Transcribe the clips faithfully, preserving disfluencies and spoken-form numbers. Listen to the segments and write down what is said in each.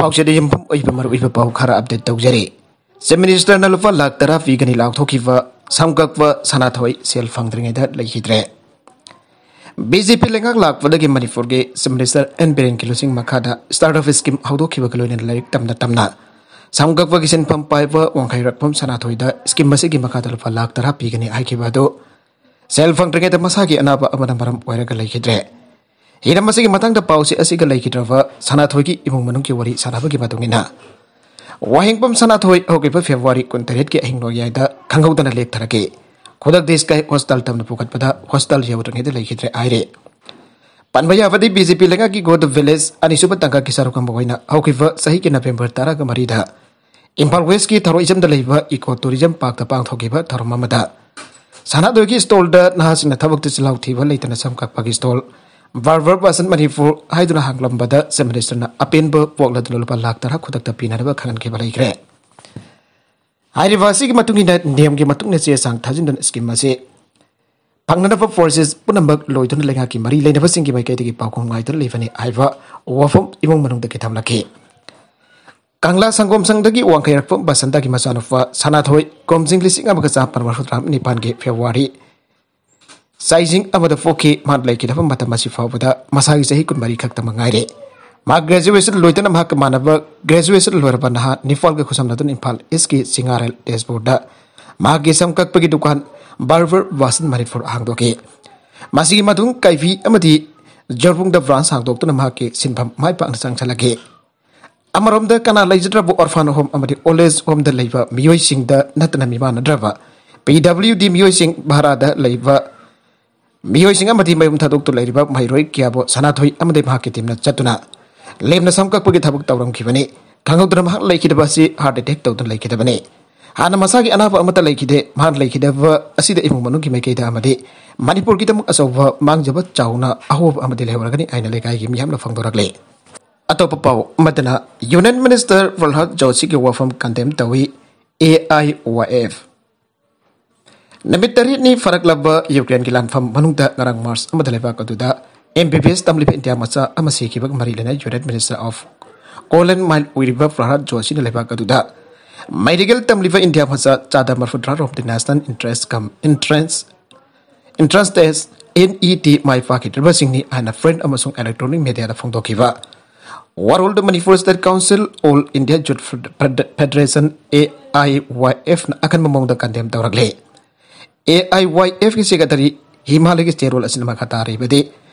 ꯄꯥꯎꯆꯦꯗ ꯌꯨꯝꯐꯝ ꯑꯣꯏꯕ ꯃꯔꯨꯑꯣꯏꯕ ꯄꯥꯎ ꯈꯔ ꯑꯞꯗꯦꯠ ꯇꯧꯖꯔꯤ꯫ ꯆꯤꯐ ꯃꯤꯅꯤꯁꯇꯔꯅ ꯂꯨꯄꯥ ꯂꯥꯈ ꯇꯔꯥ ꯄꯤꯒꯅꯤ ꯂꯥꯎꯊꯣꯛꯈꯤꯕ ꯁꯝ ꯀꯛꯄ ꯁꯅꯥꯊꯣꯏ ꯁꯦꯜ ꯐꯪꯗ꯭ꯔꯤꯉꯩꯗ ꯂꯩꯈꯤꯗ꯭ꯔꯦ꯫ ꯕꯤ ꯖꯦ ꯄꯤ ꯂꯩꯉꯥꯛ ꯂꯥꯛꯄꯗꯒꯤ ꯃꯅꯤꯄꯨꯔꯒꯤ ꯆꯤꯐ ꯃꯤꯅꯤꯁꯇꯔ ꯑꯦꯟ ꯕꯤꯔꯦꯟꯒꯤ ꯂꯨꯆꯤꯡ ꯃꯈꯥꯗ ꯁ꯭ꯇꯥꯔꯠ ꯑꯞ ꯁ꯭ꯀꯤꯝ ꯍꯧꯗꯣꯛꯈꯤꯕꯒ ꯂꯣꯏꯅꯅ ꯂꯥꯏꯔꯤꯛ ꯇꯝꯅ ꯇꯝꯅ ꯁꯝ ꯀꯛꯄꯒꯤ ꯁꯤꯟꯐꯝ ꯄꯥꯏꯕ ꯋꯥꯡꯈꯩꯔꯥꯛꯄꯝ ꯁꯅꯥꯊꯣꯏꯗ ꯁ꯭ꯀꯤꯝ ꯑꯁꯤꯒꯤ ꯃꯈꯥꯗ ꯂꯨꯄꯥ ꯂꯥꯈ ꯇꯔꯥ ꯄꯤꯒꯅꯤ ꯍꯥꯏꯈꯤꯕ ꯑꯗꯨ ꯁꯦꯜ ꯐꯪꯗ꯭ꯔꯤꯉꯩꯗ ꯃꯁꯥꯒꯤ ꯑꯅꯥꯕ ꯑꯃꯅ ꯃꯔꯝ ꯑꯣꯏꯔꯒ ꯂꯩꯈꯤꯗ꯭ꯔꯦ꯫ ꯍꯤꯔꯝ ꯑꯁꯤꯒꯤ ꯃꯇꯥꯡꯗ ꯄꯥꯎꯆꯦ ꯑꯁꯤꯒ ꯂꯩꯈꯤꯗ꯭ꯔꯕ ꯁꯅꯥꯊꯣꯏꯒꯤ ꯏꯃꯨꯡ ꯃꯅꯨꯡꯒꯤ ꯋꯥꯔꯤ ꯁꯥꯟꯅꯕꯒꯤ ꯃꯇꯨꯡ ꯏꯟꯅ, ꯋꯥꯍꯦꯡꯕꯝ ꯁꯅꯥꯊꯣꯏ ꯍꯧꯈꯤꯕ ꯐꯦꯕ꯭ꯔꯨꯋꯥꯔꯤ ꯀꯨꯟꯇꯔꯦꯠꯀꯤ ꯑꯍꯤꯡ ꯅꯣꯡꯌꯥꯏꯗ ꯈꯪꯍꯧꯗꯅ ꯂꯦꯛꯊꯔꯛꯈꯤ꯫ ꯈꯨꯗꯛꯇ ꯁ꯭ꯀꯥꯏ ꯍꯣꯁꯄꯤꯇꯥꯜ ꯇꯝꯅ ꯄꯨꯈꯠꯄꯗ ꯍꯣꯁꯄꯤꯇꯥꯜ ꯌꯧꯗ꯭ꯔꯤꯉꯩꯗ ꯂꯩꯈꯤꯗ꯭ꯔꯦ ꯍꯥꯏꯔꯦ꯫ ꯄꯟꯕ ꯌꯥꯕꯗꯤ, ꯕꯤ ꯖꯦ ꯄꯤ ꯂꯩꯉꯥꯛꯀꯤ ꯒꯣꯗ ꯚꯤꯂꯦꯖ ꯑꯅꯤꯁꯨꯕ ꯇꯥꯡꯀꯛꯀꯤ ꯁꯔꯨꯛ ꯑꯃ ꯑꯣꯏꯅ ꯍꯧꯈꯤꯕ ꯆꯍꯤꯒꯤ ꯅꯕꯦꯝꯕꯔ ꯇꯔꯥꯒ ꯃꯔꯤꯗ ꯏꯝꯐꯥꯜ ꯋꯦꯁꯀꯤ ꯊꯧꯔꯣꯏꯖꯝꯗ ꯂꯩꯕ ꯏꯀꯣ ꯇꯨꯔꯤꯖꯝ ꯄꯥꯔꯛꯇ ꯄꯥꯡꯊꯣꯛꯈꯤꯕ ꯊꯧꯔꯝ ꯑꯃꯗ ꯁꯅꯥꯗꯣꯏꯒꯤ ꯁ꯭ꯇꯣꯜꯗ ꯅꯍꯥꯁꯤꯡꯅ ꯊꯕꯛꯇ ꯆꯤꯜꯍꯥꯎ ꯊꯤꯕ ꯂꯩꯇꯅ ꯁꯝ ꯀꯛꯄꯒꯤ ꯁ꯭ꯇꯣꯜ ꯕꯥꯔꯕꯔ ꯄꯥꯔꯁꯟ ꯃꯅꯤꯄꯨꯔ ꯍꯥꯏꯗꯨꯅ ꯍꯥꯡꯂꯝꯕꯗ ꯆꯤꯐ ꯃꯤꯅꯤꯁꯇꯔꯅ ꯑꯄꯦꯟꯕ ꯄꯣꯛꯂꯗꯨꯅ ꯂꯨꯄꯥ ꯂꯥꯈ ꯇꯔꯥ ꯈꯨꯗꯛꯇ ꯄꯤꯅꯅꯕ ꯈꯪꯍꯟꯈꯤꯕ ꯂꯩꯈ꯭ꯔꯦ꯫ ꯍꯥꯏꯔꯤꯕ ꯑꯁꯤꯒꯤ ꯃꯇꯨꯡ ꯏꯟꯅ ꯅꯤꯌꯝꯒꯤ ꯃꯇꯨꯡ ꯏꯟꯅ ꯆꯦ ꯆꯥꯡ ꯊꯥꯖꯤꯟꯗꯨꯅ ꯁ꯭ꯀꯤꯝ ꯑꯁꯤ ꯐꯪꯅꯅꯕ ꯄ꯭ꯔꯣꯁꯦꯁ ꯄꯨꯝꯅꯃꯛ ꯂꯣꯏꯗꯨꯅ ꯂꯩꯉꯥꯛꯀꯤ ꯃꯔꯤ ꯂꯩꯅꯕꯁꯤꯡꯒꯤ ꯃꯥꯏꯀꯩꯗꯒꯤ ꯄꯥꯎꯈꯨꯝ ꯉꯥꯏꯗꯨꯅ ꯂꯩꯕꯅꯤ ꯍꯥꯏꯕ ꯋꯥꯐꯝ ꯏꯃꯨꯡ ꯃꯅꯨꯡꯗꯒꯤ ꯊꯝꯂꯛꯈꯤ꯫ ꯀꯪꯂꯥ ꯁꯪꯒꯣꯝ ꯁꯪꯗꯒꯤ ꯋꯥꯡꯈꯩꯔꯛꯄꯝ ꯕꯁꯟꯇꯒꯤ ꯃꯆꯥꯅꯨꯄꯥ ꯁꯅꯥꯊꯣꯏ ꯀꯨꯝꯖꯤꯡ ꯂꯤꯁꯤꯡ ꯑꯃꯒ ꯆꯥꯃꯥꯄꯟ ꯃꯔꯤꯐꯨꯇꯔꯥ ꯅꯤꯄꯥꯟꯒꯤ ꯐꯦꯕ꯭ꯔꯨꯋꯥꯔꯤ ꯆꯥꯏꯖꯤꯡ ꯑꯃꯗ ꯄꯣꯛꯈꯤ꯫ ꯃꯍꯥꯛ ꯂꯩꯈꯤꯗꯕ ꯃꯇꯝ ꯑꯁꯤ ꯐꯥꯎꯕꯗ ꯃꯁꯥꯒꯤ ꯆꯍꯤ ꯀꯨꯟꯃꯔꯤ ꯈꯛꯇꯃꯛ ꯉꯥꯏꯔꯦ꯫ ꯃꯍꯥꯛ ꯒ꯭ꯔꯦꯖꯨꯑꯦꯁꯟ ꯂꯣꯏꯗꯅ ꯃꯍꯥꯛꯀ ꯃꯥꯟꯅꯕ ꯒ꯭ꯔꯦꯖꯨꯑꯦꯁꯟ ꯂꯣꯏꯔꯕ ꯅꯍꯥ ꯅꯤꯄꯥꯜꯒ ꯈꯨꯠꯁꯝꯅꯗꯨꯅ ꯏꯝꯐꯥꯜ ꯏꯁꯀꯤ ꯁꯤꯡꯉꯥꯔꯦꯜ ꯇꯦꯖꯄꯨꯔꯗ ꯃꯍꯥꯛꯀꯤ ꯁꯝ ꯀꯛꯄꯒꯤ ꯗꯨꯀꯥꯟ ꯕꯥꯔꯕꯔ ꯋꯥꯁꯟ ꯃꯅꯤꯄꯨꯔ ꯍꯥꯡꯗꯣꯛꯈꯤ꯫ ꯃꯁꯤꯒꯤ ꯃꯇꯨꯡ ꯀꯩꯐꯤ ꯑꯃꯗꯤ ꯖꯣꯔꯕꯨꯡꯗ ꯕ꯭ꯔꯥꯟꯁ ꯍꯥꯡꯗꯣꯛꯇꯨꯅ ꯃꯍꯥꯛꯀꯤ ꯁꯤꯟꯐꯝ ꯃꯥꯏ ꯄꯥꯛꯅ ꯆꯪꯁꯤꯜꯂꯛꯈꯤ꯫ ꯑꯃꯔꯣꯝꯗ ꯀꯅꯥ ꯂꯩꯖꯗ꯭ꯔꯕ ꯑꯣꯔꯐꯥꯟ ꯍꯣꯝ ꯑꯃꯗꯤ ꯑꯣꯜ ꯑꯦꯖ ꯍꯣꯝꯗ ꯂꯩꯕ ꯃꯤꯑꯣꯏꯁꯤꯡꯗ ꯅꯠꯇꯅ ꯃꯤꯃꯥꯟꯅꯗ꯭ꯔꯕ ꯄꯤ ꯗꯕ꯭ꯂꯤꯎ ꯗꯤ ꯃꯤꯑꯣꯏꯁꯤꯡ, ꯚꯔꯥꯗ ꯂꯩꯕ ꯃꯤꯑꯣꯏꯁꯤꯡ ꯑꯃꯗꯤ ꯃꯌꯨꯝ ꯊꯥꯗꯣꯛꯇꯨ ꯂꯩꯔꯤꯕ ꯃꯍꯩꯔꯣꯏ ꯀꯌꯥꯕꯨ ꯁꯅꯥꯊꯣꯏ ꯑꯃꯗꯤ ꯃꯍꯥꯛꯀꯤ ꯇꯤꯝꯅ ꯆꯠꯇꯨꯅ ꯂꯦꯝꯅ ꯁꯝ ꯀꯛꯄꯒꯤ ꯊꯕꯛ ꯇꯧꯔꯝꯈꯤꯕꯅꯤ꯫ ꯈꯪꯍꯧꯗꯅ ꯃꯍꯥꯛ ꯂꯩꯈꯤꯗꯕ ꯑꯁꯤ ꯍꯥꯔꯠ ꯑꯦꯇꯦꯛ ꯇꯧꯗꯨꯅ ꯂꯩꯈꯤꯗꯕꯅꯤ꯫ ꯍꯥꯟꯅ ꯃꯁꯥꯒꯤ ꯑꯅꯥꯕ ꯑꯃꯠꯇ ꯂꯩꯈꯤꯗꯦ꯫ ꯃꯍꯥꯛ ꯂꯩꯈꯤꯗꯕ ꯑꯁꯤꯗ ꯏꯃꯨꯡ ꯃꯅꯨꯡꯒꯤ ꯃꯥꯏꯀꯩꯗ ꯑꯃꯗꯤ ꯃꯅꯤꯄꯨꯔꯒꯤꯗꯃꯛ ꯑꯆꯧꯕ ꯃꯥꯡꯖꯕ ꯆꯥꯎꯅ ꯑꯍꯣꯕ ꯑꯃꯗꯤ ꯂꯩꯍꯧꯔꯒꯅꯤ ꯍꯥꯏꯅ ꯂꯩꯀꯥꯏꯒꯤ ꯃꯤꯌꯥꯝꯅ ꯐꯣꯡꯗꯣꯔꯛꯂꯤ꯫ ꯑꯇꯣꯞꯄ ꯄꯥꯎ ꯑꯃꯗꯅ, ꯌꯨꯅꯤꯌꯟ ꯃꯤꯅꯤꯁꯇꯔ ꯄ꯭ꯔꯍ꯭ꯂꯥꯗ ꯖꯣꯁꯤꯒꯤ ꯋꯥꯐꯝ ꯀꯟꯗꯦꯝ ꯇꯧꯏ ꯑꯦ ꯑꯥꯏ ꯋꯥꯏ ꯑꯦꯐ꯫ ꯅꯨꯃꯤꯠ ꯇꯔꯦꯠꯅꯤ ꯐꯥꯔꯛꯂꯕ ꯌꯨꯀ꯭ꯔꯦꯟꯒꯤ ꯂꯥꯟꯐꯝ ꯃꯅꯨꯡꯗ ꯉꯔꯥꯡ ꯃꯥꯔꯆ ꯑꯃꯗ ꯂꯩꯕꯥꯛ ꯑꯗꯨꯗ ꯑꯦꯝ ꯕꯤ ꯕꯤ ꯑꯦꯁ ꯇꯝꯂꯤꯕ ꯏꯟꯗꯤꯌꯥ ꯃꯆꯥ ꯑꯃ ꯁꯤꯈꯤꯕꯒ ꯃꯔꯤ ꯂꯩꯅꯅ ꯌꯨꯅꯥꯏꯇꯦꯗ ꯃꯤꯅꯤꯁꯇꯔ ꯑꯣꯐ ꯀꯣꯂꯟ ꯃꯥꯏꯜ ꯑꯣꯏꯔꯤꯕ ꯄ꯭ꯔꯍꯥꯠ ꯖꯣꯁꯤꯅ ꯂꯩꯕꯥꯛ ꯑꯗꯨꯗ ꯃꯦꯗꯤꯀꯦꯜ ꯇꯝꯂꯤꯕ ꯏꯟꯗꯤꯌꯥ ꯃꯆꯥ ꯆꯥꯗ ꯃꯔꯐꯨꯇꯔꯥ ꯔꯣꯝꯗꯤ national entrance cum entrance entrance test, N E T, ꯃꯥꯏ ꯄꯥꯛꯈꯤꯗ꯭ꯔꯤꯕꯁꯤꯡꯅꯤ ꯍꯥꯏꯅ ꯄ꯭ꯔꯤꯟꯠ ꯑꯃꯁꯨꯡ ꯏꯂꯦꯛꯇ꯭ꯔꯣꯅꯤꯛ ꯃꯦꯗꯤꯌꯥꯗ ꯐꯣꯡꯗꯣꯛꯈꯤꯕ꯫ World Manipur State Council, All India Youth Fed-, Federation, A I Y F ꯅ ꯑꯀꯟꯕ ꯃꯑꯣꯡꯗ condemn ꯇꯧꯔꯛꯂꯤ꯫ A I Y ꯑꯦꯐꯀꯤ secretary ꯍꯤꯃꯥꯂꯌꯒꯤ ꯆꯦꯔꯣꯜ ꯑꯁꯤꯅ ꯃꯈꯥ ꯇꯥꯔꯤꯕꯗꯤ,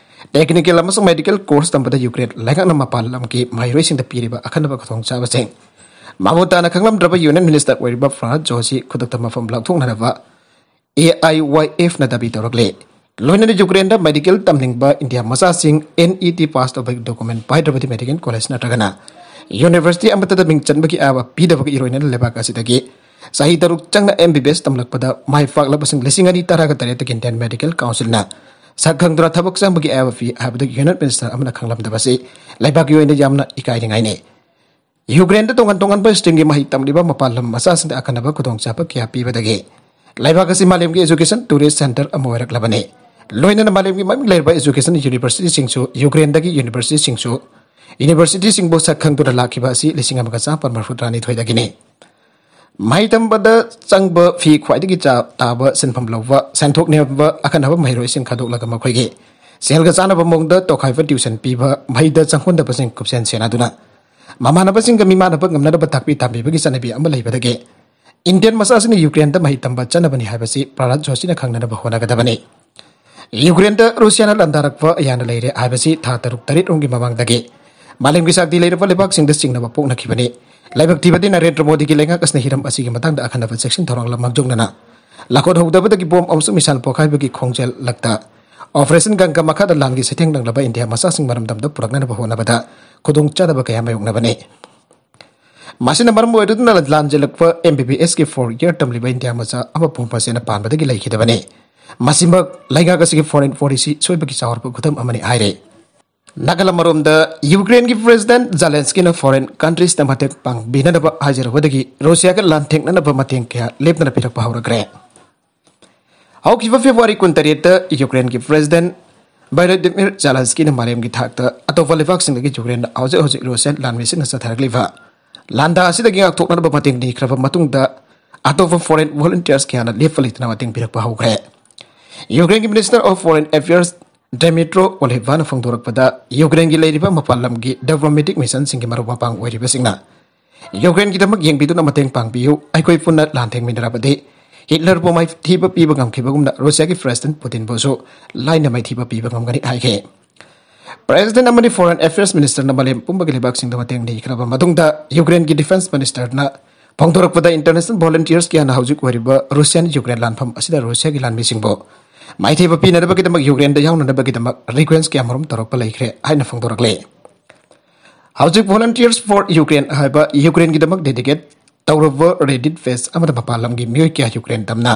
ꯇꯦꯛꯅꯤꯀꯦꯜ ꯑꯃꯁꯨꯡ ꯃꯦꯗꯤꯀꯦꯜ ꯀꯣꯔꯁ ꯇꯝꯕꯗ ꯌꯨꯀ꯭ꯔꯦꯟ ꯂꯩꯉꯥꯛꯅ ꯃꯄꯥꯟ ꯂꯝꯒꯤ ꯃꯍꯩꯔꯣꯏꯁꯤꯡꯗ ꯄꯤꯔꯤꯕ ꯑꯈꯟꯅꯕ ꯈꯨꯗꯣꯡꯆꯥꯕꯁꯤꯡ ꯃꯃꯨꯠ ꯇꯥꯅ ꯈꯪꯂꯝꯗ꯭ꯔꯕ ꯌꯨꯅꯤꯌꯟ ꯃꯤꯅꯤꯁꯇꯔ ꯑꯣꯏꯔꯤꯕ ꯐꯔꯍꯥꯗ ꯖꯣꯁꯤ ꯈꯨꯗꯛꯇ ꯃꯐꯝ ꯂꯧꯊꯣꯛꯅꯅꯕ ꯑꯦ ꯑꯥꯏ ꯋꯥꯏ ꯑꯦꯐꯅ ꯗꯥꯕꯤ ꯇꯧꯔꯛꯂꯤ꯫ ꯂꯣꯏꯅꯅ ꯌꯨꯀ꯭ꯔꯦꯟꯗ ꯃꯦꯗꯤꯀꯦꯜ ꯇꯝꯅꯤꯡꯕ ꯏꯟꯗꯤꯌꯥ ꯃꯆꯥꯁꯤꯡ ꯑꯦꯟ ꯏ ꯇꯤ ꯄꯥꯁ ꯇꯧꯕꯒꯤ ꯗꯣꯀꯨꯃꯦꯟ ꯄꯥꯏꯗ꯭ꯔꯕꯗꯤ ꯃꯦꯗꯤꯀꯦꯜ ꯀꯣꯂꯦꯖ ꯅꯠꯇ꯭ꯔꯒꯅ ꯌꯨꯅꯤꯚꯔꯁꯤꯇꯤ ꯑꯃꯠꯇꯗ ꯃꯤꯡ ꯆꯟꯕꯒꯤ ꯑꯌꯥꯕ ꯄꯤꯗꯕꯒꯤ ꯏꯔꯣꯏꯅꯅ ꯂꯩꯕꯥꯛ ꯑꯁꯤꯗꯒꯤ ꯆꯍꯤ ꯇꯔꯨꯛ ꯆꯪꯅ ꯑꯦꯝ ꯕꯤ ꯕꯤ ꯑꯦꯁ ꯇꯝꯂꯛꯄꯗ ꯃꯥꯏ ꯄꯥꯛꯂꯕꯁꯤꯡ ꯂꯤꯁꯤꯡ ꯑꯅꯤ ꯇꯔꯥꯒ ꯇꯔꯦꯠꯇꯒꯤ ꯏꯟꯗꯤꯌꯟ ꯃꯦꯗꯤꯀꯦꯜ ꯀꯥꯎꯟꯁꯤꯜꯅ ꯁꯛ ꯈꯪꯗꯨꯅ ꯊꯕꯛ ꯆꯪꯕꯒꯤ ꯑꯌꯥꯕ ꯄꯤ ꯍꯥꯏꯕꯗꯨ ꯌꯨꯅꯤꯌꯟ ꯃꯤꯅꯤꯁꯇꯔ ꯑꯃꯅ ꯈꯪꯂꯝꯗꯕꯁꯤ ꯂꯩꯕꯥꯛꯀꯤ ꯑꯣꯏꯅ ꯌꯥꯝꯅ ꯏꯀꯥꯏꯅꯤꯡꯉꯥꯏꯅꯤ꯫ ꯌꯨꯀ꯭ꯔꯦꯟꯗ ꯇꯣꯉꯥꯟ ꯇꯣꯉꯥꯟꯕ ꯁ꯭ꯇ꯭ꯔꯤꯝꯒꯤ ꯃꯍꯩ ꯇꯝꯂꯤꯕ ꯃꯄꯥꯟ ꯂꯝ ꯃꯆꯥꯁꯤꯡꯗ ꯑꯀꯟꯅꯕ ꯈꯨꯗꯣꯡꯆꯥꯕ ꯀꯌꯥ ꯄꯤꯕꯗꯒꯤ ꯂꯩꯕꯥꯛ ꯑꯁꯤ ꯃꯥꯂꯦꯝꯒꯤ ꯑꯦꯖꯨꯀꯦꯁꯟ ꯇꯨꯔꯤꯁ ꯁꯦꯟꯇꯔ ꯑꯃ ꯑꯣꯏꯔꯛꯂꯕꯅꯤ꯫ ꯂꯣꯏꯅꯅ ꯃꯥꯂꯦꯝꯒꯤ ꯃꯃꯤꯡ ꯂꯩꯔꯕ ꯑꯦꯖꯨꯀꯦꯁꯟ ꯌꯨꯅꯤꯚꯔꯁꯤꯇꯤꯁꯤꯡꯁꯨ ꯌꯨꯀ꯭ꯔꯦꯟꯗꯒꯤ ꯌꯨꯅꯤꯚꯔꯁꯤꯇꯤꯁꯤꯡꯁꯨ, ꯌꯨꯅꯤꯚꯔꯁꯤꯇꯤꯁꯤꯡꯕꯨ ꯁꯛ ꯈꯪꯗꯨꯅ ꯂꯥꯛꯈꯤꯕ ꯑꯁꯤ ꯂꯤꯁꯤꯡ ꯑꯃꯒ ꯆꯥꯃꯥꯄꯟ ꯃꯔꯐꯨꯇꯔꯥꯅꯤꯊꯣꯏꯗꯒꯤꯅꯤ꯫ ꯃꯍꯩ ꯇꯝꯕꯗ ꯆꯪꯕ ꯐꯤ ꯈ꯭ꯋꯥꯏꯗꯒꯤ ꯆꯥ-, ꯇꯥꯕ ꯁꯤꯟꯐꯝ ꯂꯧꯕ, ꯁꯦꯟꯊꯣꯛ ꯅꯦꯝꯕ ꯑꯈꯟꯅꯕ ꯃꯍꯩꯔꯣꯏꯁꯤꯡ ꯈꯟꯗꯣꯛꯂꯒ ꯃꯈꯣꯏꯒꯤ ꯁꯦꯜꯒ ꯆꯥꯅꯕ ꯃꯑꯣꯡꯗ ꯇꯣꯈꯥꯏꯕ ꯇ꯭ꯌꯨꯁꯟ ꯄꯤꯕ, ꯃꯍꯩꯗ ꯆꯪꯍꯟꯗꯕꯁꯤꯡ ꯀꯨꯞꯁꯦꯟ ꯁꯦꯟꯅꯗꯨꯅ ꯃꯃꯥꯟꯅꯕꯁꯤꯡꯒ ꯃꯤꯃꯥꯟꯅꯕ ꯉꯝꯅꯅꯕ ꯇꯥꯛꯄꯤ ꯇꯝꯕꯤꯕꯒꯤ ꯆꯠꯅꯕꯤ ꯑꯃ ꯂꯩꯕꯗꯒꯤ ꯏꯟꯗꯤꯌꯟ ꯃꯆꯥꯁꯤꯡꯅ ꯌꯨꯀ꯭ꯔꯦꯟꯗ ꯃꯍꯩ ꯇꯝꯕ ꯆꯠꯅꯕꯅꯤ ꯍꯥꯏꯕꯁꯤ ꯄ꯭ꯔꯍꯂꯥꯗ ꯖꯣꯁꯤꯅ ꯈꯪꯅꯅꯕ ꯍꯣꯠꯅꯒꯗꯕꯅꯤ꯫ ꯌꯨꯀ꯭ꯔꯦꯟꯗ ꯔꯨꯁꯤꯌꯥꯅ ꯂꯥꯟꯗꯥꯔꯛꯄ ꯌꯥꯅ ꯂꯩꯔꯦ ꯍꯥꯏꯕꯁꯤ ꯊꯥ ꯇꯔꯨꯛ ꯇꯔꯦꯠ ꯔꯣꯝꯒꯤ ꯃꯃꯥꯡꯗꯒꯤ ꯃꯥꯂꯦꯝꯒꯤ ꯁꯛꯇꯤ ꯂꯩꯔꯕ ꯂꯩꯕꯥꯛꯁꯤꯡꯗ ꯆꯤꯡꯅꯕ ꯄꯣꯛꯅꯈꯤꯕꯅꯤ꯫ ꯂꯥꯏꯕꯛ ꯊꯤꯕꯗꯤ ꯅꯔꯦꯟꯗ꯭ꯔ ꯃꯣꯗꯤꯒꯤ ꯂꯩꯉꯥꯛ ꯑꯁꯤꯅ ꯍꯤꯔꯝ ꯑꯁꯤꯒꯤ ꯃꯇꯥꯡꯗ ꯑꯈꯟꯅꯕ ꯆꯦꯛꯁꯤꯟ ꯊꯧꯔꯥꯡ ꯃꯥꯡꯖꯧꯅꯅ ꯂꯥꯈꯣꯠ ꯍꯧꯗꯕꯗꯒꯤ ꯕꯣꯝ ꯑꯃꯁꯨꯡ ꯃꯤꯁꯥꯏꯜ ꯄꯣꯈꯥꯏꯕꯒꯤ ꯈꯣꯡꯖꯦꯜ ꯂꯛꯇ ꯑꯣꯄꯔꯦꯁꯟ ꯒꯪꯒꯥ ꯃꯈꯥꯗ ꯂꯥꯟꯒꯤ ꯁꯩꯊꯦꯡ ꯅꯪꯂꯕ ꯏꯟꯗꯤꯌꯥ ꯃꯆꯥꯁꯤꯡ ꯃꯔꯝꯗꯝꯗ ꯄꯨꯔꯛꯅꯅꯕ ꯍꯣꯠꯅꯕꯗ ꯈꯨꯗꯣꯡꯆꯥꯗꯕ ꯀꯌꯥ ꯃꯥꯌꯣꯛꯅꯕꯅꯤ꯫ ꯃꯁꯤꯅ ꯃꯔꯝ ꯑꯣꯏꯗꯨꯅ ꯂꯥꯟꯖꯦꯜꯂꯛꯄ ꯑꯦꯝ ꯕꯤ ꯕꯤ ꯑꯦꯁꯀꯤ ꯐꯣꯔ ꯏꯌꯔ ꯇꯝꯂꯤꯕ ꯏꯟꯗꯤꯌꯥ ꯃꯆꯥ ꯑꯃ ꯄꯨꯡ ꯐꯥꯁꯦꯅ ꯄꯥꯟꯕꯗꯒꯤ ꯂꯩꯈꯤꯗꯕꯅꯤ꯫ ꯃꯁꯤꯃꯛ ꯂꯩꯉꯥꯛ ꯑꯁꯤꯒꯤ ꯐꯣꯔꯦꯟ ꯄꯣꯂꯤꯁꯤ ꯁꯣꯏꯕꯒꯤ ꯆꯥꯎꯔꯕ ꯈꯨꯗꯝ ꯑꯃꯅꯤ ꯍꯥꯏꯔꯦ꯫ ꯅꯥꯒꯥꯂꯝ ꯑꯃꯔꯣꯝꯗ ꯌꯨꯀ꯭ꯔꯦꯟꯒꯤ ꯄ꯭ꯔꯦꯁꯤꯗꯦꯟꯠ ꯖꯦꯂꯦꯟꯁꯀꯤꯅ ꯐꯣꯔꯦꯟ ꯀꯟꯇ꯭ꯔꯤꯁꯇ ꯃꯇꯦꯡ ꯄꯥꯡꯕꯤꯅꯅꯕ ꯍꯥꯏꯖꯔꯨꯕꯗꯒꯤ ꯔꯨꯁꯤꯌꯥꯒ ꯂꯥꯟꯊꯦꯡꯅꯅꯕ ꯃꯇꯦꯡ ꯀꯌꯥ ꯂꯦꯞꯇꯅ ꯄꯤꯔꯛꯄ ꯍꯧꯔꯛꯈ꯭ꯔꯦ꯫ ꯍꯧꯈꯤꯕ ꯐꯦꯕ꯭ꯔꯨꯋꯥꯔꯤ ꯀꯨꯟꯇꯔꯦꯠꯇ ꯌꯨꯀ꯭ꯔꯦꯟꯒꯤ ꯄ꯭ꯔꯦꯁꯤꯗꯦꯟꯠ ꯚꯣꯂꯣꯗꯤꯃꯤꯔ ꯖꯦꯂꯦꯟꯁꯀꯤꯅ ꯃꯥꯂꯦꯝꯒꯤ ꯊꯥꯛꯇ ꯑꯇꯣꯞꯄ ꯂꯩꯕꯥꯛꯁꯤꯡꯗꯒꯤ ꯌꯨꯀ꯭ꯔꯦꯟꯗ ꯍꯧꯖꯤꯛ ꯍꯧꯖꯤꯛ ꯔꯨꯁꯤꯌꯥ ꯂꯥꯟꯃꯤꯁꯤꯡꯅ ꯆꯠꯊꯔꯛꯂꯤꯕ ꯂꯥꯟꯗꯥ ꯑꯁꯤꯗꯒꯤ ꯉꯥꯛꯊꯣꯛꯅꯅꯕ ꯃꯇꯦꯡ ꯅꯤꯈ꯭ꯔꯕ ꯃꯇꯨꯡꯗ, ꯑꯇꯣꯞꯄ ꯐꯣꯔꯦꯟ ꯚꯣꯂꯨꯟꯇꯤꯌꯔꯁ ꯀꯌꯥꯅ ꯂꯦꯞꯄ ꯂꯩꯇꯅ ꯃꯇꯦꯡ ꯄꯤꯔꯛꯄ ꯍꯧꯈ꯭ꯔꯦ꯫ ꯌꯨꯀ꯭ꯔꯦꯟꯒꯤ ꯃꯤꯅꯤꯁꯇꯔ ꯑꯣꯐ ꯐꯣꯔꯦꯟ ꯑꯦꯐꯤꯌꯔꯁ ꯗꯦꯃꯤꯇ꯭ꯔꯣ ꯀꯣꯂꯦꯕꯥꯅ ꯐꯣꯡꯗꯣꯔꯛꯄꯗ, ꯌꯨꯀ꯭ꯔꯦꯟꯒꯤ ꯂꯩꯔꯤꯕ ꯃꯄꯥꯟ ꯂꯝꯒꯤ ꯗꯤꯄ꯭ꯂꯣꯃꯦꯇꯤꯛ ꯃꯤꯁꯟꯁꯤꯡꯒꯤ ꯃꯔꯨꯞ ꯃꯄꯥꯡ ꯑꯣꯏꯔꯤꯕꯁꯤꯡꯅ ꯌꯨꯀ꯭ꯔꯦꯟꯒꯤꯗꯃꯛ ꯌꯦꯡꯕꯤꯗꯨꯅ ꯃꯇꯦꯡ ꯄꯥꯡꯕꯤꯌꯨ꯫ ꯑꯩꯈꯣꯏ ꯄꯨꯟꯅ ꯂꯥꯟꯊꯦꯡꯃꯤꯟꯅꯔꯕꯗꯤ ꯍꯤꯠꯂꯔꯕꯨ ꯃꯥꯏꯊꯤꯕ ꯄꯤꯕ ꯉꯝꯈꯤꯕꯒꯨꯝꯅ ꯔꯨꯁꯤꯌꯥꯒꯤ ꯄ꯭ꯔꯦꯁꯤꯗꯦꯟꯠ ꯄꯨꯇꯤꯟꯕꯨꯁꯨ ꯂꯥꯏꯅ ꯃꯥꯏꯊꯤꯕ ꯄꯤꯕ ꯉꯝꯒꯅꯤ ꯍꯥꯏꯈꯤ꯫ ꯄ꯭ꯔꯦꯁꯤꯗꯦꯟꯠ ꯑꯃꯗꯤ ꯐꯣꯔꯦꯟ ꯑꯦꯐꯤꯌꯔꯁ ꯃꯤꯅꯤꯁꯇꯔꯅ ꯃꯥꯂꯦꯝ ꯄꯨꯝꯕꯒꯤ ꯂꯩꯕꯥꯛꯁꯤꯡꯗ ꯃꯇꯦꯡ ꯅꯤꯈ꯭ꯔꯕ ꯃꯇꯨꯡꯗ, ꯌꯨꯀ꯭ꯔꯦꯟꯒꯤ ꯗꯤꯐꯦꯟꯁ ꯃꯤꯅꯤꯁꯇꯔꯅ ꯐꯣꯡꯗꯣꯔꯛꯄꯗ, ꯏꯟꯇꯔꯅꯦꯁꯅꯦꯜ ꯚꯣꯂꯨꯟꯇꯤꯌꯔꯁ ꯀꯌꯥꯅ ꯍꯧꯖꯤꯛ ꯑꯣꯏꯔꯤꯕ ꯔꯨꯁꯤꯌꯥꯟ ꯌꯨꯀ꯭ꯔꯦꯟ ꯂꯥꯟꯐꯝ ꯑꯁꯤꯗ ꯔꯨꯁꯤꯌꯥꯒꯤ ꯂꯥꯟꯃꯤꯁꯤꯡꯕꯨ ꯃꯥꯏꯊꯤꯕ ꯄꯤꯅꯅꯕꯒꯤꯗꯃꯛ ꯌꯨꯀ꯭ꯔꯦꯟꯗ ꯌꯥꯎꯅꯅꯕꯒꯤꯗꯃꯛ ꯔꯤꯀ꯭ꯋꯦꯁ ꯀꯌꯥꯃꯔꯨꯝ ꯇꯧꯔꯛꯄ ꯂꯩꯈ꯭ꯔꯦ ꯍꯥꯏꯅ ꯐꯣꯡꯗꯣꯔꯛꯂꯦ꯫ ꯍꯧꯖꯤꯛ Volunteers for Ukraine ꯍꯥꯏꯕ ꯌꯨꯀ꯭ꯔꯦꯟꯒꯤꯗꯃꯛ ꯗꯦꯗꯤꯀꯦꯠ ꯇꯧꯔꯕ ꯔꯦꯗꯤꯠ ꯄꯦꯖ ꯑꯃꯗ ꯃꯄꯥꯟ ꯂꯝꯒꯤ ꯃꯤꯑꯣꯏ ꯀꯌꯥ ꯌꯨꯀ꯭ꯔꯦꯟ ꯇꯝꯅ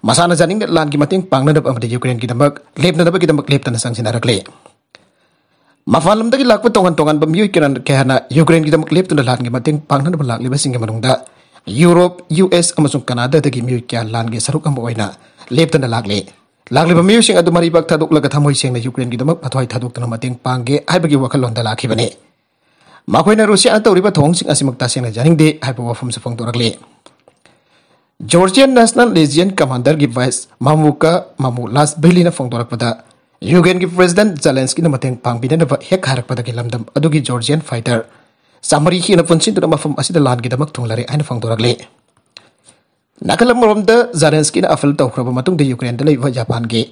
ꯃꯁꯥꯅ ꯌꯥꯅꯤꯡꯅ ꯂꯥꯟꯒꯤ ꯃꯇꯦꯡ ꯄꯥꯡꯅꯅꯕ ꯑꯃꯗꯤ ꯌꯨꯀ꯭ꯔꯦꯟꯒꯤꯗꯃꯛ ꯂꯦꯞꯅꯅꯕꯒꯤꯗꯃꯛ ꯂꯦꯞꯇꯅ ꯆꯪꯁꯤꯟꯅꯔꯛꯂꯤ꯫ ꯃꯄꯥꯟ ꯂꯝꯗꯒꯤ ꯂꯥꯛꯄ ꯇꯣꯉꯥꯟ ꯇꯣꯉꯥꯟꯕ ꯃꯤꯑꯣꯏ ꯀꯌꯥ-, ꯀꯌꯥꯅ ꯌꯨꯀ꯭ꯔꯦꯟꯒꯤꯗꯃꯛ ꯂꯦꯞꯇꯨꯅ ꯂꯥꯟꯒꯤ ꯃꯇꯦꯡ ꯄꯥꯡꯅꯅꯕ ꯂꯥꯛꯂꯤꯕꯁꯤꯡꯒꯤ ꯃꯅꯨꯡꯗ ꯌꯨꯔꯣꯞ, ꯌꯨ ꯑꯦꯁ ꯑꯃꯁꯨꯡ ꯀꯅꯥꯗꯥꯗꯒꯤ ꯃꯤꯑꯣꯏ ꯀꯌꯥ ꯂꯥꯟꯒꯤ ꯁꯔꯨꯛ ꯑꯃ ꯑꯣꯏꯅ ꯂꯦꯞꯇꯅ ꯂꯥꯛꯂꯤ꯫ ꯂꯥꯛꯂꯤꯕ ꯃꯤꯑꯣꯏꯁꯤꯡ ꯑꯗꯨ ꯃꯔꯩꯕꯥꯛ ꯊꯥꯗꯣꯛꯂꯒ ꯊꯃꯣꯏ ꯁꯦꯡꯅ ꯌꯨꯀ꯭ꯔꯦꯟꯒꯤꯗꯃꯛ ꯃꯊ꯭ꯋꯥꯏ ꯊꯥꯗꯣꯛꯇꯨꯅ ꯃꯇꯦꯡ ꯄꯥꯡꯒꯦ ꯍꯥꯏꯕꯒꯤ ꯋꯥꯈꯜꯂꯣꯟꯗ ꯂꯥꯛꯈꯤꯕꯅꯤ꯫ ꯃꯈꯣꯏꯅ ꯔꯨꯁꯤꯌꯥꯅ ꯇꯧꯔꯤꯕ ꯊꯧꯑꯣꯡꯁꯤꯡ ꯑꯁꯤꯃꯛ ꯇꯁꯦꯡꯅ ꯌꯥꯅꯤꯡꯗꯦ ꯍꯥꯏꯕ ꯋꯥꯐꯝꯁꯨ ꯐꯣꯡꯗꯣꯔꯛꯂꯤ꯫ ꯖꯣꯔꯖꯤꯌꯥꯟ ꯅꯦꯁꯅꯦꯜ ꯂꯤꯖꯤꯌꯟ ꯀꯃꯥꯟꯗꯔꯒꯤ ꯚꯥꯏꯁ ꯃꯥꯃꯨꯀꯥ ꯃꯥꯃꯨ ꯂꯥꯁꯕꯤꯂꯤꯅ ꯐꯣꯡꯗꯣꯔꯛꯄꯗ, ꯌꯨꯀ꯭ꯔꯦꯟꯒꯤ ꯄ꯭ꯔꯦꯁꯤꯗꯦꯟꯠ ꯖꯦꯂꯦꯟꯁꯀꯤꯅ ꯃꯇꯦꯡ ꯄꯥꯡꯕꯤꯅꯅꯕ ꯍꯦꯛ ꯍꯥꯏꯔꯛꯄꯗꯒꯤ ꯂꯝꯗꯝ ꯑꯗꯨꯒꯤ ꯖꯣꯔꯖꯤꯌꯟ ꯐꯥꯏꯇꯔ ꯆꯥꯃꯔꯤ ꯍꯦꯟꯅ ꯄꯨꯟꯁꯤꯟꯗꯨꯅ ꯃꯐꯝ ꯑꯁꯤꯗ ꯂꯥꯟꯒꯤꯗꯃꯛ ꯊꯨꯡꯂꯔꯦ ꯍꯥꯏꯅ ꯐꯣꯡꯗꯣꯔꯛꯂꯤ꯫ ꯅꯥꯀꯜ ꯑꯃꯔꯣꯝꯗ, ꯖꯦꯂꯦꯟꯁꯀꯤꯅ ꯑꯥꯄꯤꯜ ꯇꯧꯈ꯭ꯔꯕ ꯃꯇꯨꯡꯗ ꯌꯨꯀ꯭ꯔꯦꯟꯗ ꯂꯩꯕ ꯖꯄꯥꯟꯒꯤ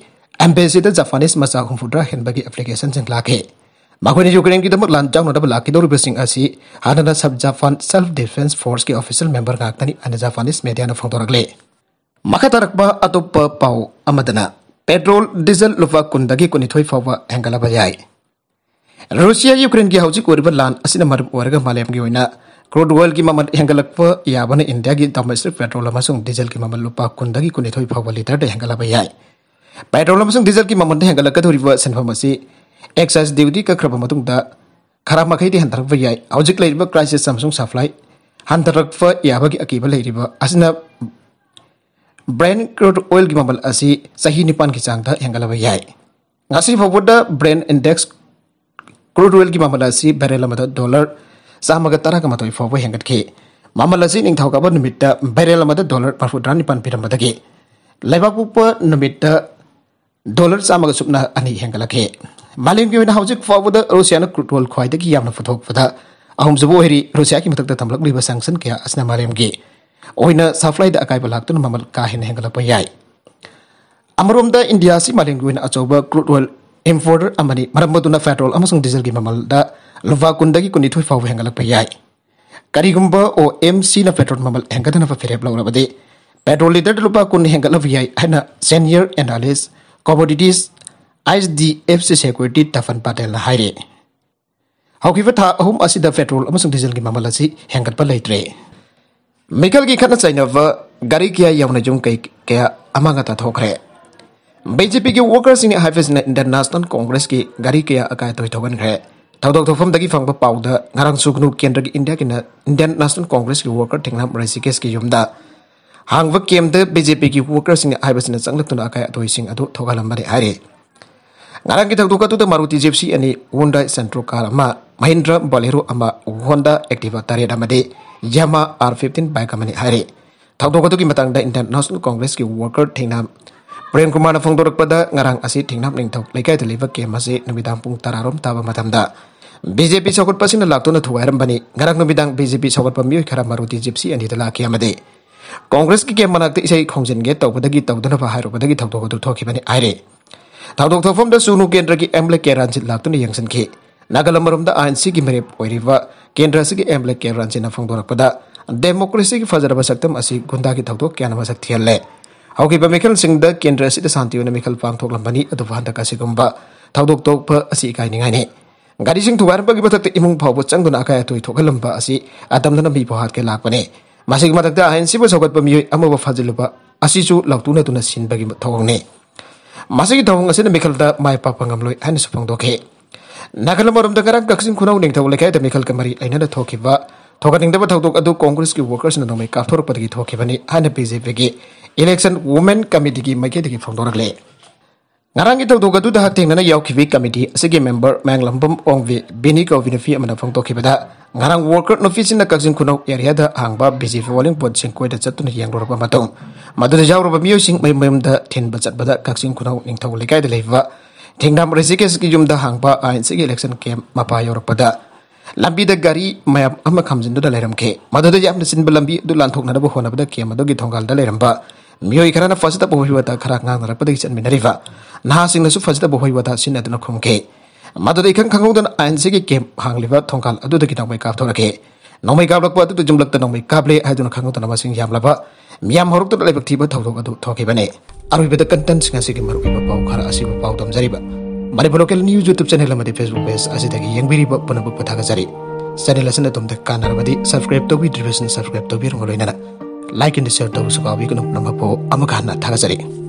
ꯑꯦꯝꯕꯦꯁꯤꯗ ꯖꯄꯥꯅꯤꯁ ꯃꯆꯥ ꯍꯨꯝꯐꯨꯇꯔꯥ ꯍꯦꯟꯕꯒꯤ ꯑꯦꯄ꯭ꯂꯤꯀꯦꯁꯟꯁꯤꯡ ꯂꯥꯛꯈꯤ꯫ ꯃꯈꯣꯏꯅ ꯌꯨꯀ꯭ꯔꯦꯟꯒꯤꯗꯃꯛ ꯂꯥꯟ ꯌꯥꯎꯅꯅꯕ ꯂꯥꯛꯀꯗꯧꯔꯤꯕꯁꯤꯡ ꯑꯁꯤ ꯍꯥꯟꯅꯅ ꯁꯕ ꯖꯄꯥꯟ ꯁꯦꯜꯐ ꯗꯤꯐꯦꯟꯁ ꯐꯣꯔꯁꯀꯤ ꯑꯣꯐꯤꯁꯤꯌꯦꯜ ꯃꯦꯝꯕꯔ ꯉꯥꯛꯇꯅꯤ ꯍꯥꯏꯅ ꯖꯄꯥꯅꯤꯁ ꯃꯦꯗꯤꯌꯥꯅ ꯐꯣꯡꯗꯣꯔꯛꯂꯤ꯫ ꯃꯈꯥ ꯇꯥꯔꯛꯄ ꯑꯇꯣꯞꯄ ꯄꯥꯎ ꯑꯃꯗꯅ, ꯄꯦꯇ꯭ꯔꯣꯜ, ꯗꯤꯖꯜ ꯂꯨꯄꯥ ꯀꯨꯟꯗꯒꯤ ꯀꯨꯟꯅꯤꯊꯣꯏ ꯐꯥꯎꯕ ꯍꯦꯟꯒꯠꯂꯕ ꯌꯥꯏ꯫ ꯔꯨꯁꯤꯌꯥ ꯌꯨꯀ꯭ꯔꯦꯟꯒꯤ ꯍꯧꯖꯤꯛ ꯑꯣꯏꯔꯤꯕ ꯂꯥꯟ ꯑꯁꯤꯅ ꯃꯔꯝ ꯑꯣꯏꯔꯒ ꯃꯥꯂꯦꯝꯒꯤ ꯑꯣꯏꯅ ꯀ꯭ꯔꯨꯗ ꯑꯣꯏꯜꯒꯤ ꯃꯃꯜ ꯍꯦꯟꯒꯠꯂꯛꯄ ꯌꯥꯕꯅ ꯏꯟꯗꯤꯌꯥꯒꯤ ꯗꯣꯃꯦꯁꯇꯤꯛ ꯄꯦꯇ꯭ꯔꯣꯜ ꯑꯃꯁꯨꯡ ꯗꯤꯖꯜꯒꯤ ꯃꯃꯜ ꯂꯨꯄꯥ ꯀꯨꯟꯗꯒꯤ ꯀꯨꯟꯅꯤꯊꯣꯏ ꯐꯥꯎꯕ ꯂꯤꯇꯔꯗ ꯍꯦꯟꯒꯠꯂꯕ ꯌꯥꯏ꯫ ꯄꯦꯇ꯭ꯔꯣꯜ ꯑꯃꯁꯨꯡ ꯗꯤꯖꯜꯒꯤ ꯃꯃꯜꯗ ꯍꯦꯟꯒꯠꯂꯛꯀꯗꯧꯔꯤꯕ ꯁꯦꯟꯐꯝ ꯑꯁꯤ ꯑꯦꯛꯁꯥꯏꯖ ꯗ꯭ꯌꯨꯇꯤ ꯀꯛꯈ꯭ꯔꯕ ꯃꯇꯨꯡꯗ ꯈꯔ ꯃꯈꯩꯗꯤ ꯍꯟꯊꯔꯛꯄ ꯌꯥꯏ꯫ ꯍꯧꯖꯤꯛ ꯂꯩꯔꯤꯕ ꯀ꯭ꯔꯥꯏꯁꯤꯁ ꯑꯃꯁꯨꯡ ꯁꯄ꯭ꯂꯥꯏ ꯍꯟꯊꯔꯛꯄ ꯌꯥꯕꯒꯤ ꯑꯀꯤꯕ ꯂꯩꯔꯤꯕ ꯑꯁꯤꯅ ꯕ꯭ꯔꯦꯟꯠ ꯀ꯭ꯔꯨꯗ ꯑꯣꯏꯜꯒꯤ ꯃꯃꯜ ꯑꯁꯤ ꯆꯍꯤ ꯅꯤꯄꯥꯟꯒꯤ ꯆꯥꯡꯗ ꯍꯦꯟꯒꯠꯂꯕ ꯌꯥꯏ꯫ ꯉꯁꯤ ꯐꯥꯎꯕꯗ Brent Index crude oilꯒꯤ ꯃꯃꯜ ꯑꯁꯤ barrel ꯑꯃꯗ dollar ꯆꯥꯝꯃꯒ ꯇꯔꯥꯒ ꯃꯥꯊꯣꯏ ꯐꯥꯎꯕ ꯍꯦꯟꯒꯠꯈꯤ꯫ ꯃꯃꯜ ꯑꯁꯤ ꯅꯤꯡꯊꯧꯀꯥꯕ ꯅꯨꯃꯤꯠꯇ barrel ꯑꯃꯗ dollar ꯃꯔꯤꯐꯨꯇꯔꯥ ꯅꯤꯄꯥꯟ ꯄꯤꯔꯝꯕꯗꯒꯤ ꯂꯩꯕꯥꯛꯄꯣꯛꯄ ꯅꯨꯃꯤꯠꯇ dollar ꯆꯥꯝꯃꯒ ꯁꯨꯞꯅ ꯑꯅꯤ ꯍꯦꯟꯒꯠꯂꯛꯈꯤ꯫ ꯃꯥꯂꯦꯝꯒꯤ ꯑꯣꯏꯅ ꯍꯧꯖꯤꯛ ꯐꯥꯎꯕꯗ ꯔꯨꯁꯤꯌꯥꯅ crude oil ꯈ꯭ꯋꯥꯏꯗꯒꯤ ꯌꯥꯝꯅ ꯄꯨꯊꯣꯛꯄꯗ ꯑꯍꯨꯝꯁꯨꯕ ꯑꯣꯏꯔꯤ꯫ ꯔꯨꯁꯤꯌꯥꯒꯤ ꯃꯊꯛꯇ ꯊꯝꯂꯛꯂꯤꯕ sanction ꯀꯌꯥ ꯑꯁꯤꯅ ꯃꯥꯂꯦꯝꯒꯤ ꯑꯣꯏꯅ supplyꯗ ꯑꯀꯥꯏꯕ ꯂꯥꯛꯇꯨꯅ ꯃꯃꯜ ꯀꯥ ꯍꯦꯟꯅ ꯍꯦꯟꯒꯠꯂꯛꯄ ꯌꯥꯏ꯫ ꯑꯃꯔꯣꯝꯗ ꯏꯟꯗꯤꯌꯥ ꯑꯁꯤ ꯃꯥꯂꯦꯝꯒꯤ ꯑꯣꯏꯅ ꯑꯆꯧꯕ crude oil importer ꯑꯃꯅꯤ꯫ ꯃꯔꯝ ꯑꯗꯨꯅ petrol ꯑꯃꯁꯨꯡ dieselꯒꯤ ꯃꯃꯜꯗ ꯂꯨꯄꯥ ꯀꯨꯟꯗꯒꯤ ꯀꯨꯟꯅꯤꯊꯣꯏ ꯐꯥꯎꯕ ꯍꯦꯟꯒꯠꯂꯛꯄ ꯌꯥꯏ꯫ ꯀꯔꯤꯒꯨꯝꯕ OMCꯅ petrol ꯃꯃꯜ ꯍꯦꯟꯒꯠꯍꯟꯅꯕ ꯐꯤꯔꯦꯞ ꯂꯧꯔꯕꯗꯤ, petrol litre ꯂꯨꯄꯥ ꯀꯨꯟ ꯍꯦꯟꯒꯠꯂꯕ ꯌꯥꯏ ꯍꯥꯏꯅ senior analyst commodities ICE D F C secretary Tapan Patelꯅ ꯍꯥꯏꯔꯤ꯫ ꯍꯧꯈꯤꯕ ꯊꯥ ꯑꯍꯨꯝ ꯑꯁꯤꯗ petrol ꯑꯃꯁꯨꯡ dieselꯒꯤ ꯃꯃꯜ ꯑꯁꯤ ꯍꯦꯟꯒꯠꯄ ꯂꯩꯇ꯭ꯔꯦ꯫ ꯃꯤꯈꯜꯒꯤ ꯈꯠꯅ ꯆꯩꯅꯕ, ꯒꯥꯔꯤ ꯀꯌꯥ ꯌꯥꯎꯅ ꯌꯨꯝ ꯀꯩ ꯀꯌꯥ ꯑꯃꯥꯡ ꯑꯇꯥ ꯊꯣꯛꯈ꯭ꯔꯦ꯫ BJPꯒꯤ workerꯁꯤꯡꯅ ꯍꯥꯏꯕꯁꯤꯅ Indian National Congressꯀꯤ ꯒꯥꯔꯤ ꯀꯌꯥ ꯑꯀꯥꯏ ꯑꯇꯣꯏ ꯊꯣꯛꯍꯟꯈ꯭ꯔꯦ꯫ ꯊꯧꯗꯣꯛ ꯊꯣꯛꯐꯝꯗꯒꯤ ꯐꯪꯕ ꯄꯥꯎꯗ ꯉꯔꯥꯡ ꯁꯨꯒꯅꯨ ꯀꯦꯟꯗ꯭ꯔꯒꯤ ꯏꯟꯗꯤꯌꯥꯒꯤ ꯅ-, Indian National Congressꯀꯤ worker ꯊꯦꯡꯅꯥꯝ ꯔꯤꯁꯤꯀꯦꯁꯀꯤ ꯌꯨꯝꯗ ꯍꯥꯡꯕ campꯇ BJPꯒꯤ workerꯁꯤꯡꯅ ꯍꯥꯏꯕꯁꯤꯅ ꯆꯪꯂꯛꯇꯨꯅ ꯑꯀꯥꯏ ꯑꯇꯣꯏꯁꯤꯡ ꯑꯗꯨ ꯊꯣꯛꯍꯜꯂꯝꯕꯅꯤ ꯍꯥꯏꯔꯤ꯫ ꯉꯔꯥꯡꯒꯤ ꯊꯧꯗꯣꯛ ꯑꯗꯨꯗ Maruti Gypsy ꯑꯅꯤ, Hyundai Santro car ꯑꯃ, Mahindra Bolero ꯑꯃ, Honda Activa ꯇꯔꯦꯠ ꯑꯃꯗꯤ Yamaha R fifteen bike ꯑꯃꯅꯤ ꯍꯥꯏꯔꯤ꯫ ꯊꯧꯗꯣꯛ ꯑꯗꯨꯒꯤ ꯃꯇꯥꯡꯗ Indian National Congressꯀꯤ worker ꯊꯦꯡꯅꯥꯝ ꯄ꯭ꯔꯦꯝ ꯀꯨꯃꯥꯔꯅ ꯐꯣꯡꯗꯣꯔꯛꯄꯗ, ꯉꯔꯥꯡ ꯑꯁꯤ ꯊꯦꯡꯅꯥꯝ ꯅꯤꯡꯊꯧ ꯂꯩꯀꯥꯏꯗ ꯂꯩꯕ camp ꯑꯁꯤ ꯅꯨꯃꯤꯗꯥꯡ ꯄꯨꯡ ꯇꯔꯥꯔꯣꯝ ꯇꯥꯕ ꯃꯇꯝꯗ BJP ꯁꯧꯒꯠꯄꯁꯤꯡꯅ ꯂꯥꯛꯇꯨꯅ ꯊꯨꯒꯥꯏꯔꯝꯕꯅꯤ꯫ ꯉꯔꯥꯡ ꯅꯨꯃꯤꯗꯥꯡ BJP ꯁꯧꯒꯠꯄ ꯃꯤꯑꯣꯏ ꯈꯔ Maruti Gypsy ꯑꯅꯤꯗ ꯂꯥꯛꯈꯤ ꯑꯃꯗꯤ Congressꯀꯤ camp ꯃꯅꯥꯛꯇ ꯏꯁꯩ ꯈꯣꯡꯖꯤꯟꯒꯦ ꯇꯧꯕꯗꯒꯤ ꯇꯧꯗꯅꯕ ꯍꯥꯏꯔꯨꯕꯗꯒꯤ ꯊꯧꯗꯣꯛ ꯑꯗꯨ ꯊꯣꯛꯈꯤꯕꯅꯤ ꯍꯥꯏꯔꯤ꯫ ꯊꯧꯗꯣꯛ ꯊꯣꯛꯐꯝꯗ ꯁꯨꯒꯅꯨ ꯀꯦꯟꯗ꯭ꯔꯒꯤ MLA ꯀꯦ ꯔꯟꯖꯤꯠ ꯂꯥꯛꯇꯨꯅ ꯌꯦꯡꯁꯤꯟꯈꯤ꯫ ꯅꯥꯒꯜ ꯑꯃꯔꯣꯝꯗ INCꯒꯤ ꯃꯤꯔꯦꯞ ꯑꯣꯏꯔꯤꯕ ꯀꯦꯟꯗ꯭ꯔ ꯑꯁꯤꯒꯤ MLA ꯀꯦ ꯔꯟꯖꯤꯠꯅ ꯐꯣꯡꯗꯣꯔꯛꯄꯗ, democracyꯒꯤ ꯐꯖꯔꯕ ꯁꯛꯇꯝ ꯑꯁꯤ ꯒꯨꯟꯗꯥꯒꯤ ꯊꯧꯗꯣꯛ ꯀꯌꯥꯅ ꯃꯁꯛ ꯊꯤꯍꯜꯂꯦ꯫ ꯍꯧꯈꯤꯕ ꯃꯤꯈꯜꯁꯤꯡꯗ ꯀꯦꯟꯗ꯭ꯔ ꯑꯁꯤꯗ ꯁꯥꯟꯇꯤ ꯑꯣꯏꯅ ꯃꯤꯈꯜ ꯄꯥꯡꯊꯣꯛꯂꯝꯕꯅꯤ, ꯑꯗꯨꯕꯨ ꯍꯟꯗꯛ ꯑꯁꯤꯒꯨꯝꯕ ꯊꯧꯗꯣꯛ ꯊꯣꯛꯄ ꯑꯁꯤ ꯏꯀꯥꯏꯅꯤꯡꯉꯥꯏꯅꯤ꯫ ꯒꯥꯔꯤꯁꯤꯡ ꯊꯨꯒꯥꯏꯔꯝꯕꯒꯤ ꯃꯊꯛꯇ ꯏꯃꯨꯡ ꯐꯥꯎꯕ ꯆꯪꯗꯨꯅ ꯑꯀꯥꯏ ꯑꯇꯣꯏ ꯊꯣꯛꯍꯜꯂꯝꯕ ꯑꯁꯤ ꯑꯇꯝꯅꯅ ꯃꯤꯐꯥꯎ ꯍꯥꯠꯀꯦ ꯂꯥꯛꯄꯅꯤ꯫ ꯃꯁꯤꯒꯤ ꯃꯊꯛꯇ INCꯕꯨ ꯁꯧꯒꯠꯄ ꯃꯤꯑꯣꯏ ꯑꯃꯕꯨ ꯐꯥꯖꯤꯜꯂꯨꯕ ꯑꯁꯤꯁꯨ ꯂꯥꯎꯇꯨꯅꯗꯨꯅ ꯁꯤꯟꯕꯒꯤ ꯊꯧꯑꯣꯡꯅꯤ꯫ ꯃꯁꯤꯒꯤ ꯊꯧꯑꯣꯡ ꯑꯁꯤꯅ ꯃꯤꯈꯜꯗ ꯃꯥꯏ ꯄꯥꯛꯄ ꯉꯝꯂꯣꯏ ꯍꯥꯏꯅꯁꯨ ꯐꯣꯡꯗꯣꯛꯈꯤ꯫ ꯅꯥꯒꯜ ꯑꯃꯔꯣꯝꯗ ꯉꯔꯥꯡ ꯀꯛꯆꯤꯡ ꯈꯨꯅꯧ ꯅꯤꯡꯊꯧ ꯂꯩꯀꯥꯏꯗ ꯃꯤꯈꯜꯒ ꯃꯔꯤ ꯂꯩꯅꯅ ꯊꯣꯛꯈꯤꯕ ꯊꯣꯛꯍꯟꯅꯤꯡꯗꯕ ꯊꯧꯗꯣꯛ ꯑꯗꯨ Congressꯀꯤ workersꯅ ꯅꯣꯡꯃꯩ ꯀꯥꯞꯊꯣꯔꯛꯄꯗꯒꯤ ꯊꯣꯛꯈꯤꯕꯅꯤ ꯍꯥꯏꯅ BJPꯒꯤ Election Women Committeeꯒꯤ ꯃꯥꯏꯀꯩꯗꯒꯤ ꯐꯣꯡꯗꯣꯔꯛꯂꯤ꯫ ꯉꯔꯥꯡꯒꯤ ꯊꯧꯗꯣꯛ ꯑꯗꯨꯗ ꯍꯛꯊꯦꯡꯅꯅ ꯌꯥꯎꯈꯤꯕ ꯀꯃꯤꯇꯤ ꯑꯁꯤꯒꯤ ꯃꯦꯝꯕꯔ ꯃꯌꯥꯡꯂꯝꯕꯝ ꯑꯣꯡꯕꯤ ꯕꯤꯅꯤ ꯀꯧꯕꯤ ꯅꯨꯄꯤ ꯑꯃꯅ ꯐꯣꯡꯗꯣꯛꯈꯤꯕꯗ, ꯉꯔꯥꯡ ꯋꯥꯔꯀꯔ ꯅꯨꯄꯤꯁꯤꯡꯅ ꯀꯛꯆꯤꯡ ꯈꯨꯅꯧ ꯑꯦꯔꯤꯌꯥꯗ ꯍꯥꯡꯕ ꯕꯤ ꯖꯦ ꯄꯤ ꯄꯣꯂꯤꯡ ꯕꯨꯊ ꯁꯤꯡ ꯀꯣꯏꯗ ꯆꯠꯇꯨꯅ ꯌꯦꯡꯂꯨꯔꯕ ꯃꯇꯨꯡ, ꯃꯗꯨꯗ ꯌꯥꯎꯔꯕ ꯃꯤꯑꯣꯏꯁꯤꯡ ꯃꯌꯨꯝ ꯃꯌꯨꯝꯗ ꯊꯤꯟꯕ ꯆꯠꯄꯗ ꯀꯛꯆꯤꯡ ꯈꯨꯅꯧ ꯅꯤꯡꯊꯧ ꯂꯩꯀꯥꯏꯗ ꯂꯩꯕ ꯊꯦꯡꯅꯥꯝ ꯔꯤꯁꯤꯀꯦꯁꯀꯤ ꯌꯨꯝꯗ ꯍꯥꯡꯕ ꯑꯥꯏ ꯑꯦꯟ ꯁꯤꯒꯤ ꯏꯂꯦꯛꯁꯟ ꯀꯦꯝꯞ ꯃꯄꯥ ꯌꯧꯔꯛꯄꯗ, ꯂꯝꯕꯤꯗ ꯒꯥꯔꯤ ꯃꯌꯥꯝ ꯑꯃ ꯈꯥꯝꯖꯤꯟꯗꯨꯅ ꯂꯩꯔꯝꯈꯤ꯫ ꯃꯗꯨꯗ ꯌꯥꯝꯅ ꯆꯤꯟꯕ ꯂꯝꯕꯤ ꯑꯗꯨ ꯂꯥꯟꯊꯣꯛꯅꯅꯕ ꯍꯣꯠꯅꯕꯗ ꯀꯦꯝꯞ ꯑꯗꯨꯒꯤ ꯊꯣꯡꯒꯥꯜꯗ ꯂꯩꯔꯝꯕ ꯃꯤꯑꯣꯏ ꯈꯔꯅ ꯐꯖꯗꯕ ꯋꯥꯍꯩ ꯋꯥꯇꯥ ꯈꯔ ꯉꯥꯡꯅꯔꯛꯄꯗꯒꯤ ꯆꯠꯃꯤꯟꯅꯔꯤꯕ ꯅꯍꯥꯁꯤꯡꯅꯁꯨ ꯐꯖꯗꯕ ꯋꯥꯍꯩ ꯋꯥꯇꯥ ꯁꯤꯖꯤꯟꯅꯗꯨꯅ ꯈꯨꯝꯈꯤ꯫ ꯃꯗꯨꯗ ꯏꯈꯪ ꯈꯪꯍꯧꯗꯅ ꯑꯥꯏ ꯑꯦꯟ ꯁꯤꯒꯤ ꯀꯦꯝꯞ ꯍꯥꯡꯂꯤꯕ ꯊꯣꯡꯒꯥꯜ ꯑꯗꯨꯗꯒꯤ ꯅꯣꯡꯃꯩ ꯀꯥꯞꯊꯣꯔꯛꯈꯤ꯫ ꯅꯣꯡꯃꯩ ꯀꯥꯞꯂꯛꯄ ꯑꯗꯨꯗ ꯌꯨꯝꯂꯛꯇ ꯅꯣꯡꯃꯩ ꯀꯥꯞꯂꯦ ꯍꯥꯏꯗꯨꯅ ꯈꯪꯍꯧꯗꯅ ꯃꯁꯤꯡ ꯌꯥꯝꯂꯕ ꯃꯤꯌꯥꯝ ꯍꯧꯔꯛꯇꯨꯅ ꯂꯥꯏꯕꯛ ꯊꯤꯕ ꯊꯧꯗꯣꯛ ꯑꯗꯨ ꯊꯣꯛꯈꯤꯕꯅꯤ꯫ ꯑꯔꯣꯏꯕꯗ ꯀꯟꯇꯦꯟꯁꯤꯡ ꯑꯁꯤꯒꯤ ꯃꯔꯨꯑꯣꯏꯕ ꯄꯥꯎ ꯈꯔ ꯑꯁꯤꯕꯨ ꯄꯥꯎ ꯗꯝꯖꯔꯤꯕ Manipur local news YouTube channel ꯑꯃꯗꯤ ꯐꯦꯁꯕꯨꯛ ꯄꯦꯖ ꯑꯁꯤꯗꯒꯤ ꯌꯦꯡꯕꯤꯔꯤꯕ ꯄꯨꯝꯅꯃꯛꯄꯨ ꯊꯥꯒꯠꯆꯔꯤ꯫ ꯆꯦꯅꯦꯜ ꯑꯁꯤꯅ ꯑꯗꯣꯝꯗ ꯀꯥꯟꯅꯔꯕꯗꯤ ꯁꯕꯁꯀ꯭ꯔꯥꯏꯕ ꯇꯧꯕꯤꯗ꯭ꯔꯤꯕꯁꯤꯡ ꯁꯕꯁꯀ꯭ꯔꯥꯏꯕ ꯇꯧꯕꯤꯔꯝꯕ ꯂꯣꯏꯅꯅ ꯂꯥꯏꯛ ꯑꯦꯟ ꯁꯤꯌꯔ ꯇꯧꯕꯁꯨ ꯀꯥꯎꯕꯤꯒꯅꯨ꯫ ꯄꯨꯝꯅꯃꯛꯄꯨ ꯑꯃꯨꯛ ꯍꯟꯅ ꯊꯥꯒꯠꯆꯔꯤ꯫